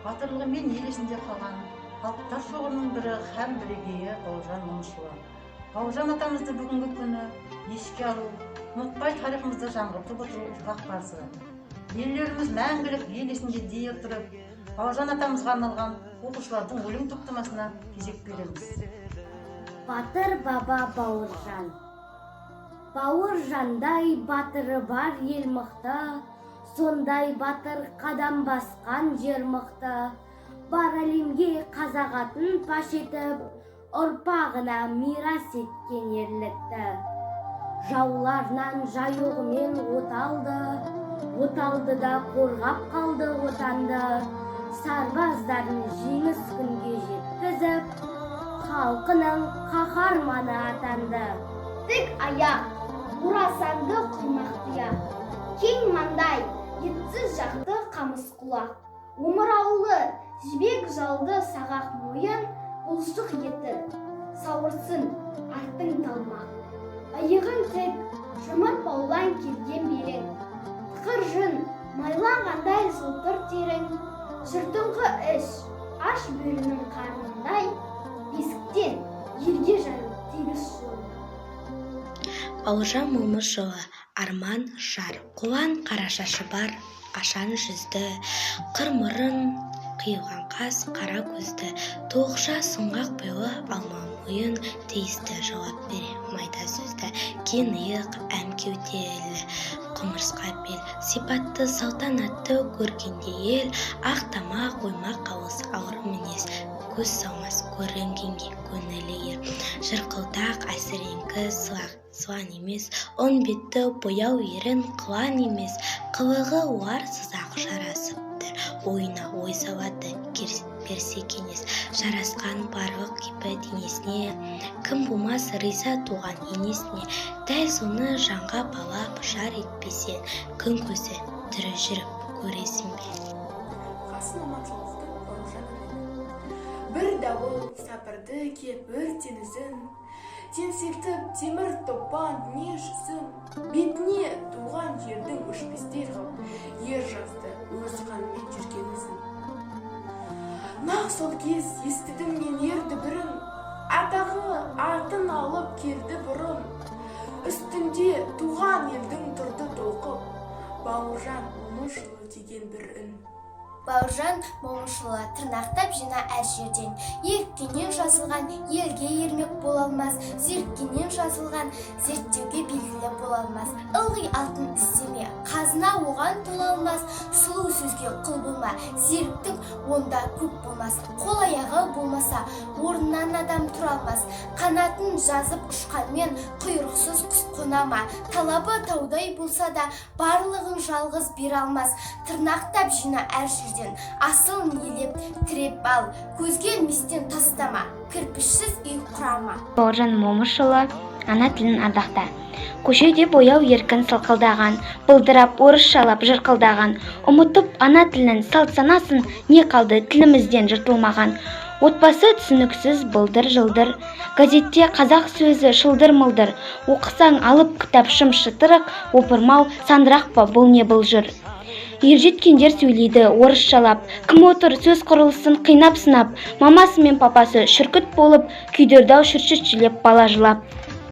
Батырлығымен ел есінде қалған алыптар шоғырының бірі һәм бірегейі Бауыржан Момышұлы. Бауыржан атамызды бүгінгі күні еске алу, ұмытпай тарихымызды жаңғыртып отыру ұрпақ парызы. Ерлеріміз мәңгілік ел есінде дей отырып, Бауыржан атамызға арналған оқушылардың өлең топтамасына кезек береміз. Батыр баба Бауыржан. Бауыржандай батыры бар ел мықты, сондай батыр қадам басқан жер мықты. Бар әлемге қазақ атын паш етіп, ұрпағына мирас еткен ерлікті. Жауларынан жай оғымен от алды, от алды да қорғап қалды отанды. Сарбаздарын жеңіс күнге жеткізіп, халқының қаһарманы атанды. Тік аяқ, орасанды құймақ тұяқ, кең маңдай, етсіз жақты қамыс құлақ, омыраулы, жібек жалды сағақ мойын, бұлшық еті, сауырсын, артың талмақ. Иығың тік, жұмыр палуан келген белің, тықыр жүн, майланғандай жылтыр терің, жыртыңқы іш, аш бөрінің қарнындай, бесіктен елге жайылып тегіс жолың. Бауыржан Момышұлы. Арман жар. Қуан қара шашы бар, ашаң жүзді, қыр мұрын, қиылған қас, қара көзді, толықша сұңғақ бойлы, алма мойын, тиісті жауап бере майда сөзді, кең иық, әм кеуделі, құмырсқа бел, сипатты салтанатты көргенде ел, ақ тамақ, оймақ ауыз, ауыр мінез, көз салмас көрінгенге көңілі ер, жырқылдақ, әсіреңкі, сылаң емес, оң бетті, бояу ерін, қылаң емес, қылығы оар-сызақ жарасып тұр, ойына ой салады берсе кеңес, жарасқан барлық кейпі денесіне, кім болмас риза туған енесіне, дәл соны жанға балап жар етпесең, күн көзі тірі жүріп көресің бе? Қасым Аманжоловтың «Бауыржан» өлеңі. Бір дауыл сапырды кеп өр теңізін, теңселтіп темір топан дүние жүзін, бетіне туған жердің өшпестей қып ер жазды өз қанымен жүрген ізін. Нақ сол кез естідім мен ер дүбірін, атағы атын алып келді бұрын, үстінде туған елдің тұрды толқып, Бауыржан Момышұлы деген бір үн. Бауыржан Момышұлы. Тырнақтап жина әр жерден. Еріккеннен жазылған елге ермек бола алмас, зеріккеннен жазылған зерттеуге белгілі бола алмас. Ылғи алтын іздеме, қазына оған тола алмас. Сұлу сөзге құл болма, зеріктік онда көп болмас. Қол аяғы болмаса, орнынан адам тұра алмас. Қанатын жазып ұшқанмен, құйрықсыз құс қона ма? Талабы таудай болса да, барлығын жалғыз бере алмас. Тырнақтап жина әр жерден, асылын елеп тіреп ал, көзге ілместен тастама, кірпішсіз үй құрама. Бауыржан Момышұлы. «Ана тілін ардақта». Көшеде бояу еркін сылқылдаған, былдырап орысшалап жырқылдаған, ұмытып ана тілін, салт санасын, не қалды тілімізден жыртылмаған? Отбасы түсініксіз былдыр жылдыр, газетте қазақ сөзі шылдыр мылдыр, оқысаң алып кітап шым шытырық, опырмау, сандырақ па, бұл не былжыр? Ержеткендер сөйлейді орысшалап, кім отыр сөз құрылысын қинап сынап? Мамасы мен папасы шүркіт болып, күйдірді ау шүршітшілеп бала жылап.